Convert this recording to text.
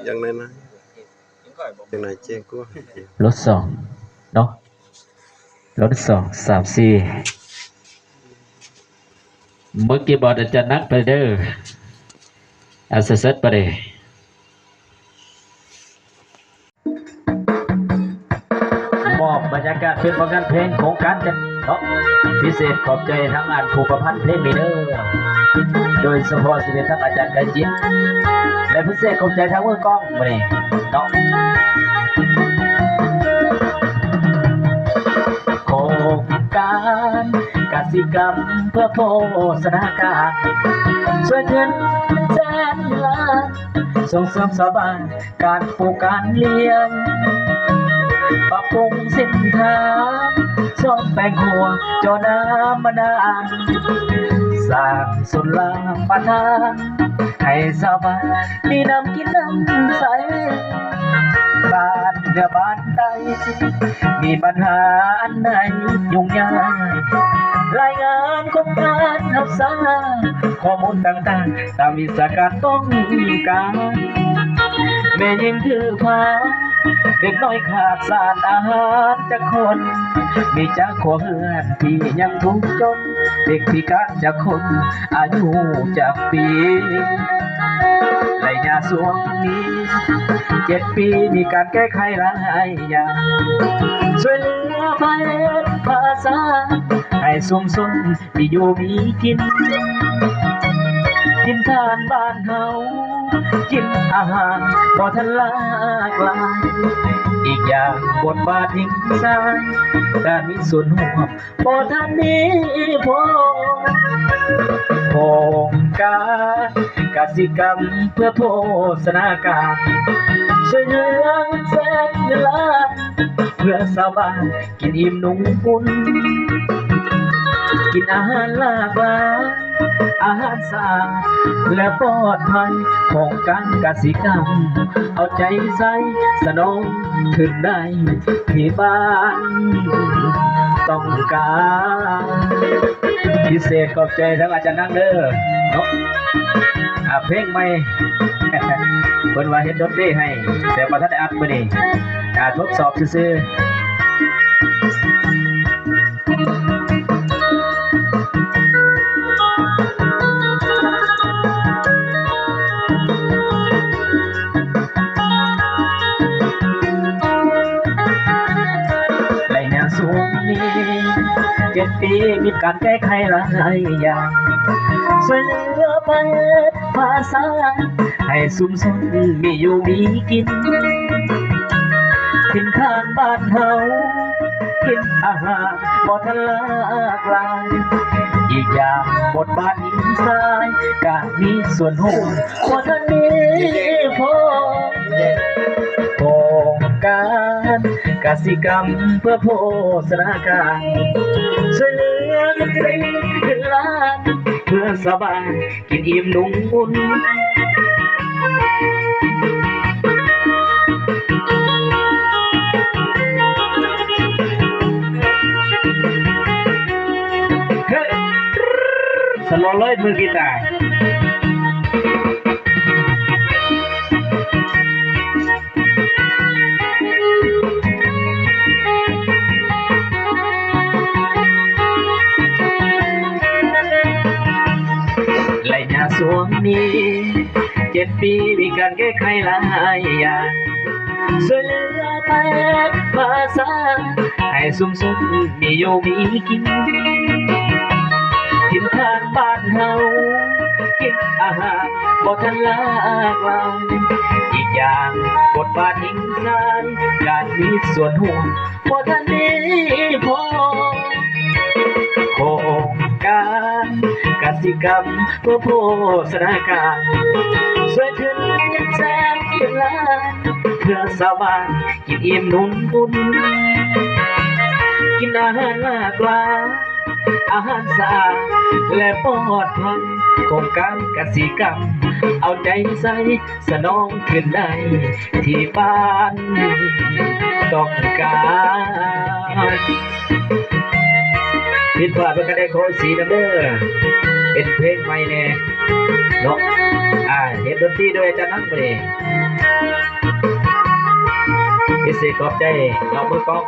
ຢ່າງໜ້ອຍໆ ຢ່າງໜ້ອຍແຈ້ງກວ່າ ລົດສອງເນາະ ລົດສອງ ສາມ ສີ່ ມືຄີບອດອາຈານນັກໄປເດີ ອາ ເຊີນໄປເດີ. ມອບບັນຍາກາດເປັນຜົນງານເພງຂອງການຈັດເນາະ ພິເສດຂອບໃຈທາງອັນຜູ້ປະພັນເພງນີ້ເດີ ໂດຍສະເພາະຊິເປັນທາງອາຈານໄກຈິດ ແລະ ພິເສດຂອບໃຈທາງມືກ້ອງມື້ນີ້ເນາະ ໂຄງການກະສິກຳເພື່ອໂພຊະນາການ ຊ່ວຍເງິນແສນລ້ານ ສົ່ງເສີມຊາວບ້ານ ການປູກການລ້ຽງ ປັບປຸງເສັ້ນທາງ ສ້ອມແປງຮົ້ວ ເຈາະນ້ຳບາດານ ສ້າງສົນລະປະທານ ໃຫ້ຊາວບ້ານມີນ້ຳກິນນ້ຳໃຊ້ ບ້ານເໜືອບ້ານໃຕ້ ມີບັນຫາອັນໃດຫຍຸ້ງຍາກ ລາຍງານໂຄງການຮັບຊາບ ຂໍ້ມູນຕ່າງໆ ຕາມວິຊາການຕ້ອງການ ແມ່ຍິງຖືພາ ເດັກນ້ອຍຂາດສານອາຫານຈັກຄົນ ມີຈັກຄົວເຮືອນທີ່ຍັງທຸກຈົນ ເດັກພິການຈັກຄົນ ອາຍຸຈັກປີ ໄລຍະຊ່ວງນີ້ເຈັດປີ ມີການແກ້ໄຂຫຼາຍຢ່າງ ຊ່ວຍເຫຼືອພາເຮັດພາສ້າງ ໃຫ້ຊຸມຊົນ ມີຢູ່ມີກິນ ຖິ່ນຖານບ້ານເຮົາ ກິນອາຫານບໍ່ທັນຫຼາກຫຼາຍ ອີກຢ່າງບົດບາດຫິນຊາຍ ການມີສ່ວນຮ່ວມບໍ່ທັນມີພໍ ໂຄງການກະສິກຳເພື່ອໂພຊະນາການ ຊ່ວຍເຫຼືອເງິນແສນເງິນລ້ານ ເພື່ອຊາວບ້ານ ກິນອີ່ມນຸ່ງອຸ່ນ ກິນອາຫານຫຼາກຫຼາຍ ອາຫານສະອາດ ແລະ ປອດໄພ ຂອງການກະສິກຳ ເອົາໃຈໃສ່ສະໜອງທຶນໄດ້ທີ່ບ້ານຕ້ອງການ. ພິເສດຂອບໃຈທາງອາຈານນັງເດີເນາະ ອາ ເພງໃໝ່ ເພິ່ນວ່າເຮັດດົນຕີໃຫ້ ແຕ່ບໍ່ທັນໄດ້ອັດມື້ນີ້ ອາ ທົດສອບຊື່ໆ. ໄລຍະຊ່ວງນີ້ເຈັດປີ ມີການແກ້ໄຂຫຼາຍຢ່າງ ຊ່ວຍເຫຼືອໄປ ພາສາ ໃຫ້ຊຸມຊົນມີຢູ່ມີກິນ ຖິ່ນຖານບ້ານເຮົາ ກິນອາຫານບໍ່ທັນຫຼາກຫຼາຍ ອີກຢ່າງບົດບາດຍິງຊາຍ ການມີສ່ວນຮ່ວມບໍ່ທັນມີພໍ ໂຄງການກະສິກຳເພື່ອໂພຊະນາການ ຊ່ວຍເຫຼືອເງິນແສນເງິນລ້ານ ເພື່ອຊາວບ້ານ ກິນອີ່ມນຸ່ງອຸ່ນ ເຮີ້ຍ ສະໂລເລີຍມືກີຕາ. ໄລຍະຊ່ວງນີ້ເຈັດປີ ມີການແກ້ໄຂຫຼາຍຢ່າງ ຊ່ວຍເຫຼືອແປກພາສາ ໃຫ້ຊຸມຊົນມີຢູ່ມີກິນ ຖິ່ນຖານບ້ານເຮົາ ກິນອາຫານບໍ່ທັນຫຼາກຫຼາຍ ອີກຢ່າງບົດບາດຍິງຊາຍ ການມີສ່ວນຮ່ວມບໍ່ທັນມີພໍ ໂຄງການກະສິກຳເພື່ອໂພຊະນາການ ຊ່ວຍທຶນເງິນແສນເປັນລ້ານ ເພື່ອຊາວບ້ານ ກິນອີ່ມນຸ່ງອຸ່ນ ກິນອາຫານຫຼາກຫຼາຍ ອາຫານສະອາດ ແລະ ປອດໄພ ໂຄງການກະສິກຳ ເອົາໃຈໃສ່ສະໜອງຄືນໄດ້ ທີ່ບ້ານຕ້ອງການ. ຜິດພາດປະການໃດຂໍອະໂຫສິນຳເດີ. ເປັນເພງໃໝ່ແດ່ເນາະ. ອ່າ ເຮັດດົນຕີໂດຍອາຈານນັນ ມື້ນີ້ ພິເສດຂອບໃຈເນາະ ມືກອງ.